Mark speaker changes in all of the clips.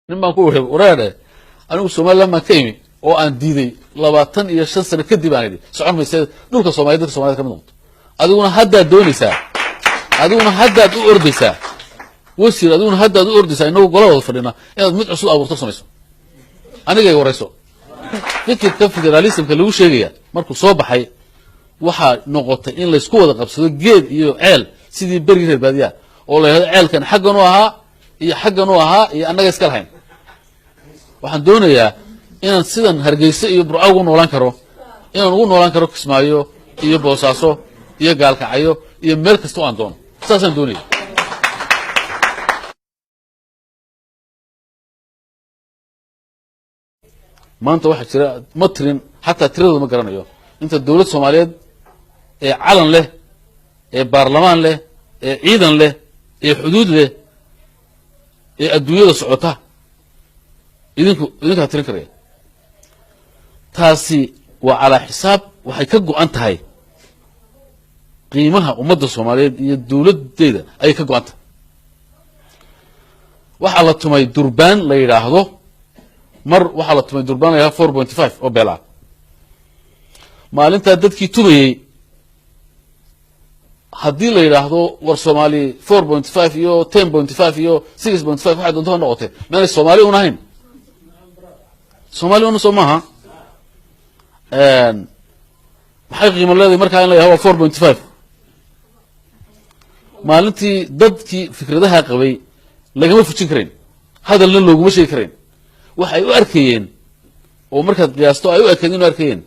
Speaker 1: Nin baan ku iri, wareere, anigu Somaliland baan ka imi oo aan diiday 25 sano kadib. Aan idhi, socon mayse, dhulka Somaliyed dadka Somaliyed kamid noqoto. Adiguna haddaad doonaysaa, adiguna haddaad u ordaysaa, wasiir, adiguna haddaad u ordaysaa, inagu gola wada fadhina, inaad mid cusub abuurto, samayso. Anigay warayso. Fikirka federalismka lagu sheegaya markuu soo baxay, waxaa noqotay in laysku wada qabsado geed iyo ceel, sidii berigii reer baadiyaha, oo la yidhahdo ceelkan xaggan u ahaa iyo xaggan u ahaa iyo annaga iska lahayn. Waxaan doonayaa inaan sidan Hargeysa iyo Burco ugu noolaan karo, inaan ugu noolaan karo Kismaayo iyo Boosaaso iyo Gaalkacyo iyo meel kasta oo aan doono. Saasaan doonaya. Maanta waxaa jira, ma tirin, xataa tiradooda ma garanayo, inta dowlad Soomaaliyeed ee calan leh, ee baarlamaan leh, ee ciidan leh, ee xuduud leh, ee adduunyada socota. Idinku idinkaa tirin karaya. Taasi waa calaa xisaab, waxay ka go-an tahay qiimaha ummadda Soomaaliyeed iyo dowladdeeda ayay ka go-an tahay. Waxaa la tumay durbaan la yidhaahdo, mar waxaa la tumay durbaan la yidhahdo 4.5 oo beel ah. Maalintaa dadkii tumayey, haddii la yidhaahdo war Soomaali 4.5 iyo 10.5 iyo 6.5 waxay doonto ha noqotee, maanay Soomaali un ahayn? Soomaali una soo maaha? Maxay qiimo leedahay markaa in la yidhahdo waa 4.5? Maalintii dadkii fikradaha qabay lagama fujin karayn, hadalna looguma sheegi karayn. Waxay u arkayeen oo markaad qiyaasto ay u ekeen inu arkayeen,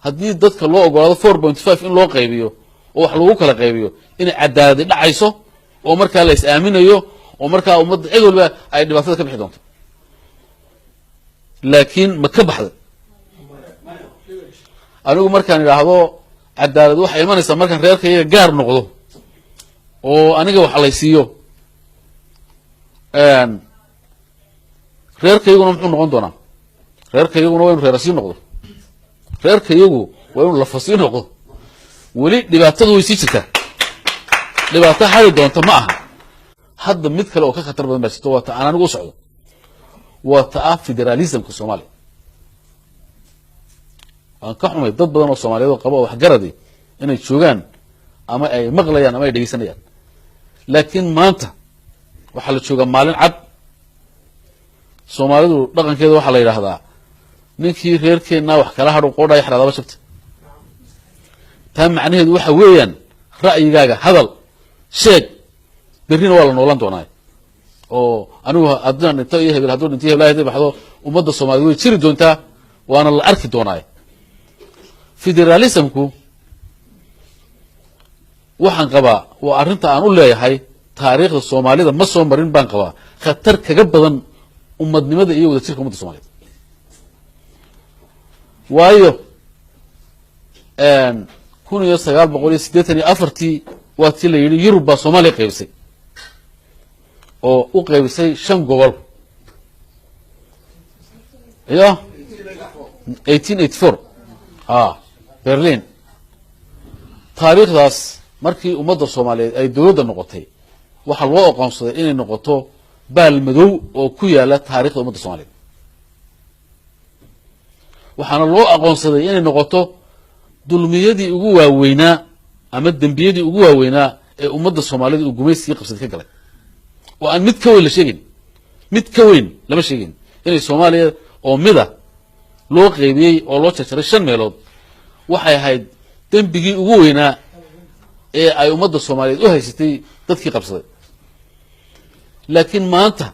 Speaker 1: haddii dadka loo ogolaado 4.5 in loo qaybiyo oo wax lagu kala qaybiyo, inay cadaaladi dhacayso oo markaa la is aaminayo oo markaa ummadda cid walba ay dhibaatada ka bixi doonto. Laakiin ma ka baxday? Anigu markaan idhaahdo cadaalad waxay imanaysaa markaan reerkayga gaar noqdo oo aniga wax laysiiyo, reerkayguna muxuu noqon doonaa? Reerkayguna waa inu reera sii noqdo, reerkayagu waa inu lafa sii noqdo. Weli dhibaatadu way sii jirtaa, dhibaato hadi doonta ma aha. Hadda mid kale oo ka khatar badan baa jirto, waa ta aan anigu u socdo, waa ta ah federalismka Soomaaliya. Waan ka xumay dad badan oo Soomaaliyeed oo qaba oo waxgaradi inay joogaan ama ay maqlayaan ama ay dhegeysanayaan, laakiin maanta waxaa la joogaa maalin cad. Soomaalidu dhaqankeeda waxaa la yidhaahdaa, ninkii reerkeennaa wax kala hadho qoodhaya xaraadaba jabta. Taa macnaheedu waxa weeyaan, ra'yigaaga hadal, sheeg, berrina waa la noolan doonaa. Oo anigu haddaan dhinto iyo hebel hadduu dhinto iyo heblaha haday baxdo, ummadda Soomaaliyed way jiri doontaa, waana la arki doonaa. Federalismku waxaan qabaa waa arrinta aan u leeyahay taariikhda Soomaalida ma soo marin baan qabaa khatar kaga badan ummadnimada iyo wada jirka umadda Soomaaliyed. Waayo, 1984-tii waa tii la yidhi Yurub baa Soomaaliya qaybisay oo u qaybisay shan gobol iyo 1884 a Berlin. Taariikhdaas markii ummadda Soomaaliyeed ay dowladda noqotay, waxaa loo aqoonsaday inay noqoto baal madow oo ku yaala taarikhda ummadda Soomaliyeed. Waxaana loo aqoonsaday inay noqoto dulmiyadii ugu waaweynaa ama dembiyadii ugu waaweynaa ee ummadda Soomaalida uu gumaysigii qabsaday ka galay, oo aan mid ka weyn la sheegayn, mid ka weyn lama sheegayn. Inay Soomaaliya oo mida loo qaybiyey oo loo jarjaray shan meelood waxay ahayd dembigii ugu weynaa ee ay ummadda Soomaaliyeed u haysatay dadkii qabsaday. Laakiin maanta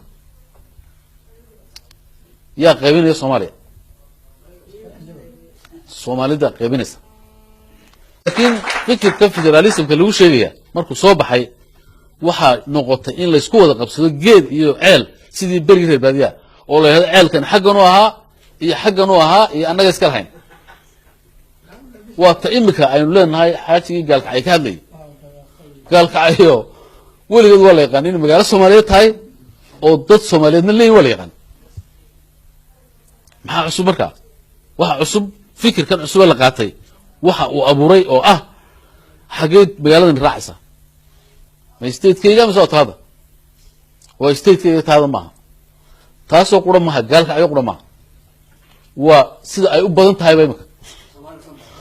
Speaker 1: yaa qaybinaya Soomaaliya? Soomaalida qaybinaysa. Laakiin fikirka federalismka lagu sheegaya markuu soo baxay, waxaa noqotay in laysku wada qabsado geed iyo ceel, sidii berigii reer baadiyaha, oo la yidhahdo ceelkan xaggan u ahaa iyo xaggan u ahaa iyo annaga iska lahayn. Waa ta imika aynu leenahay xaajigii Gaalkacyo ka hadlayay. Gaalkacyo weligeed waa la yaqaan inay magaalo Soomaaliyeed tahay oo dad Soomaaliyeedna leeyihin, waa la yaqaan. Maxaa cusub markaa? Waxa cusub fikirkan cusubee la qaatay waxa uu abuuray oo ah, xageed magaaladan raacaysa? Ma statekeyga mise waa taada? Waa statekeyga, taada maaha. Taasoo qura maha, Gaalkacyo qura maha, waa sida ay u badan tahayba imika,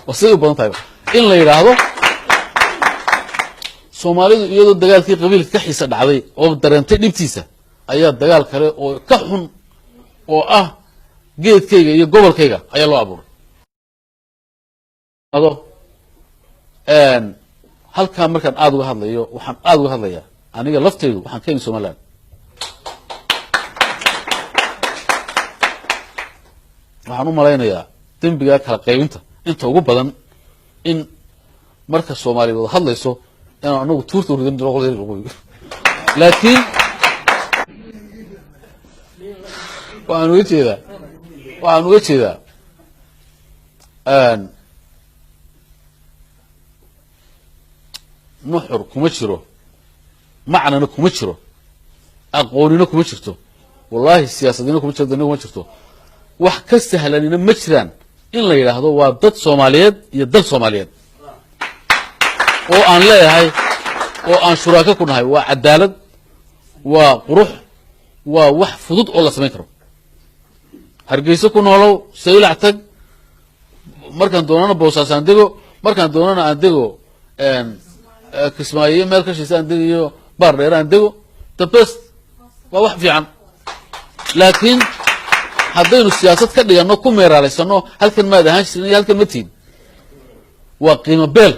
Speaker 1: waa siday u badan tahayba in la yidhaahdo Soomaalidu iyadoo dagaalkii qabiilka ka xiisa dhacday oo dareentay dhibtiisa, ayaa dagaal kale oo ka xun oo ah geedkayga iyo gobolkayga ayaa loo abuuray. Ado halkaa markaan aada uga hadlayo, waxaan aada uga hadlayaa aniga laftaydu, waxaan ka imi Somaliland. Waxaan u malaynayaa dembigaa kala qaybinta inta ugu badan in marka Soomaaliya wada hadlayso inaan anagu tuurta uridan diro qolada waqooyiga, laakiin waxaan uga jeedaa nuxur kuma jiro, macnana kuma jiro, aqoonina kuma jirto, wallahi siyaasadina kuma jirto, dana kuma jirto. Wax ka sahlanina ma jiraan in la yidhaahdo waa dad Soomaaliyeed iyo dal Soomaaliyeed oo aan leeyahay oo aan shuraako ku nahay. Waa cadaalad, waa qurux, waa wax fudud oo la samayn karo. Hargeyso ku noolow, Saylac tag, markaan doonana Boosaas aan dego, markaan doonana aan dego Kismaayo, meel ka shisa aan degayo, Baar Dheer aan dego, the best, waa wax fiican. Laakiin haddaynu siyaasad ka dhiganno, ku meeraalaysano, halkan maad ahaan jirin iyo halkan ma tihin, waa qiimo beel.